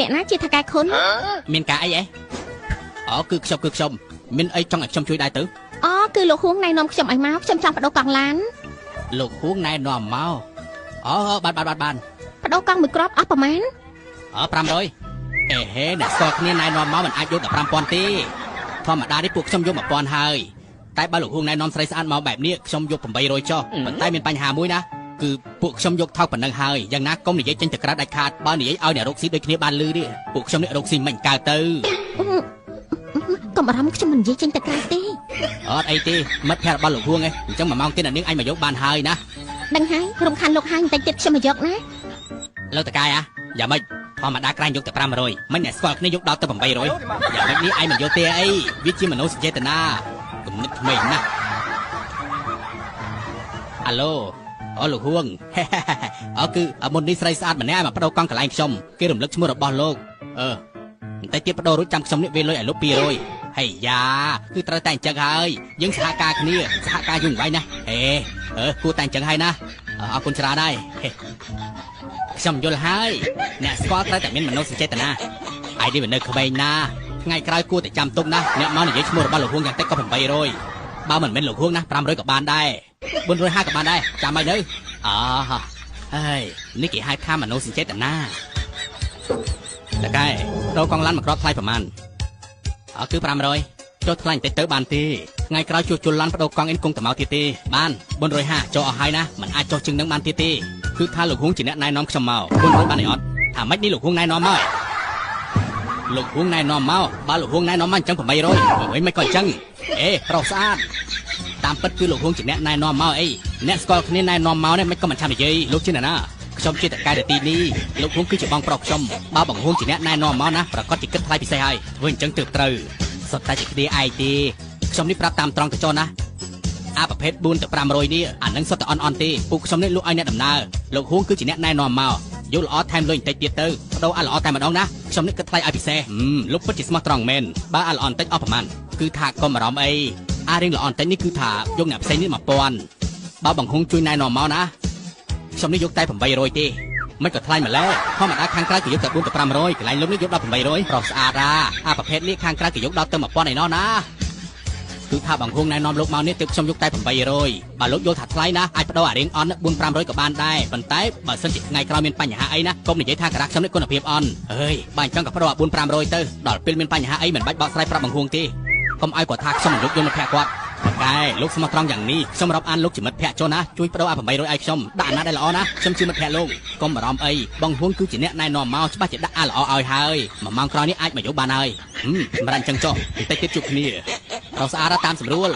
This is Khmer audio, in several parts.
អ្នកណាជាថកែខុន មានការអីអេអូគឺខ្ញុំគឺខ្ញុំមានអីចង់ឲ្យខ្ញុំជួយដែរទៅ អូគឺលោកហួងណែនាំខ្ញុំឲ្យមកខ្ញុំចង់បដូរកង់ឡាន លោកហួងណែនាំមកអូបានបានបានបាន បដូរកង់មួយគ្រាប់អស់ប្រមាណ អូ500អេហេអ្នកស្គាល់គ្នាណែនាំមកមិនអាចយកដល់5000ទេធម្មតានេះពួកខ្ញុំយក1000ហើយតែបើលោកហួងណែនាំស្រីស្អាតមកបែបនេះខ្ញុំយក800ចុះប៉ុន្តែមានបញ្ហាមួយណាគឺពួកខ្ញុំយកថោកប៉ុណ្ណឹងហើយយ៉ាងណាកុំនិយាយចេញទៅក្រៅដាច់ខាតបើនិយាយឲ្យអ្នករកស៊ីដូចគ្នាបានលឺនេះពួកខ្ញុំនេះរកស៊ីមិនកើតទៅ កុំអារម្មណ៍ខ្ញុំមិននិយាយចេញទៅក្រៅទេ អត់អីទេមិត្តភក្តិរបស់លោកហួងឯងអញ្ចឹងមួយម៉ោងទៀតអ្នកនាងអញមកយកបានហើយណា ដឹងហើយរំខានលោកហើយបន្តិចទៀតខ្ញុំមកយកណា លោកតកាយអាយ៉ាងម៉េចធម្មតាក្រាញ់យកតែ500មិនអ្នកស្គាល់គ្នាយកដល់ទៅ800យ៉ាងម៉េចនេះឯងមិនយកទេអីវាជាមនោសញ្ចេតនាគំនិតក្មេងណាស់អាឡូអូលោកហួងអូគឺមុននេះស្រីស្អាតម្នាក់ឲ្យមកបដូរកង់កន្លែងខ្ញុំគេរំលឹកឈ្មោះរបស់លោកអឺបន្តិចទៀតបដូររួចចាំខ្ញុំនេះវេលុយឲ្យលោក200ហើយយ៉ាគឺត្រូវតែអញ្ចឹងហើយយើងសហការគ្នាសហការយូរអង្វែងណាហេអឺគួរតែអញ្ចឹងហើយណាអរគុណច្រើនហើយខ្ញុំយល់ហើយអ្នកស្គាល់ត្រូវតែមានមនោសញ្ចេតនាឯនេះវានៅក្មេងណាថ្ងៃក្រោយគួរតែចាំទុកណាអ្នកមកនិយាយឈ្មោះរបស់លោកហួងយ៉ាងតិចក៏800បើមិនមែនលោកហួងណា500ក៏បានដែរ450ក៏បានដែរចាំឲ្យនៅអហើយនេះគេហៅថាមនោសញ្ចេតនាតកែដូរកង់ឡានមួយគ្រាប់ថ្លៃប្រហែលអគឺ500ចុះថ្លៃបន្តិចទៅបានទេថ្ងៃក្រោយជួសជុលឡានបដូរកង់អ៊ីនគង់តមកទៀតទេបាន450ចូលអស់ហើយណាមិនអាចចុះជាងនឹងបានទៀតទេគឺថាលោកហួងជាអ្នកណែនាំខ្ញុំមក400បានអីអត់ថាម៉េចនេះលោកហួងណែនាំមកលោកហួងណែនាំមកបើលោកហួងណែនាំមកអញ្ចឹង800វិញមិនក៏អញ្ចឹងអេប្រុសស្អាតតាមពិតគឺលោកហួងជាអ្នកណែនាំមកអីអ្នកស្គាល់គ្នាណែនាំមកនេះមិនក៏មិនឆាប់និយាយលោកជាអ្នកណាខ្ញុំជាតកែទីនេះលោកហួងគឺជាបងប្រុសខ្ញុំបើបងហួងជាអ្នកណែនាំមកណាប្រកាសជាគិតថ្លៃពិសេសហើយធ្វើអញ្ចឹងទើបត្រូវសុទ្ធតែជាគ្នាឯងទេខ្ញុំនេះប្រាប់តាមត្រង់ទៅចុះណាអាប្រភេទ4ទៅ500នេះអានឹងសុទ្ធតែអន់អន់ទេពួកខ្ញុំនេះលក់ឲ្យអ្នកដំណើរលោកហួងគឺជាអ្នកណែនាំមកយកល្អថែមលុយបន្តិចទៀតទៅបដូរអាល្អតែម្ដងណាខ្ញុំនេះគិតថ្លៃឲ្យពិសេសលោកពិតជាស្មោះត្រង់មែនបើអាល្អបន្តិចអស់ប្រហែលគឺថាកុំអារម្មណ៍អីអារៀងល្អបន្តិចនេះគឺថាយកអ្នកផ្សេងនេះ1000បើបងហួងជួយណែនាំមកណាខ្ញុំនេះយកតែ800ទេមិនក៏ថ្លៃម្ល៉េះធម្មតាខាងក្រៅគេយកតែ4ទៅ500កន្លែងលោកនេះយកដល់800ប្រុសស្អាតអាប្រភេទនេះខាងក្រៅគេយកដល់ទៅ1000ឯណោះណាគឺថាបងហួងណែនាំលោកមកនេះទើបខ្ញុំយកតែ800បើលោកយល់ថាថ្លៃណាអាចបដូរអារៀងអន់4 500ក៏បានដែរប៉ុន្តែបើសិនជាថ្ងៃក្រោយមានបញ្ហាអីណាកុំនិយាយថាការ៉ាខ្ញុំនេះគុណភាពអន់អើយបើអញ្ចឹងក៏បដូរអា4 500ទៅដល់ពេលមានបញ្ហាអីមិនបាច់បកស្រាយប្រាប់បងហួងទេកុំឲ្យគាត់ថាខ្ញុំមិនលោកយល់មិត្តភក្តិគាត់កែលោកស្មោះត្រង់យ៉ាងនេះខ្ញុំរាប់អានលោកជាមិត្តភក្តិចុះណាជួយបដូរអា800ឲ្យខ្ញុំដាក់អាណាដែលល្អណាខ្ញុំជាមិត្តភក្តិលោកកុំបារម្ភអីបងហួងគឺជាអ្នកណែនាំមកច្បាស់ជាដាក់អាល្អឲ្យហើយមួយម៉ោងក្រោយនេះអាចមកយកបានហើយសម្រាប់អញ្ចឹងចុះបន្តិចទៀតជួបគ្នារកស្អាតតាមស្រួល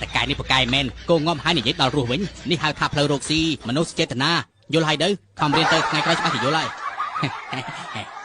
តែកែនេះប្រកែមែនគោងំហើយនិយាយដល់រស់វិញនេះហៅថាផ្លូវរកស៊ីមនុស្សចេតនាយល់ហើយទៅខំរៀនទៅថ្ងៃក្រោយច្បាស់ជាយល់ហើយ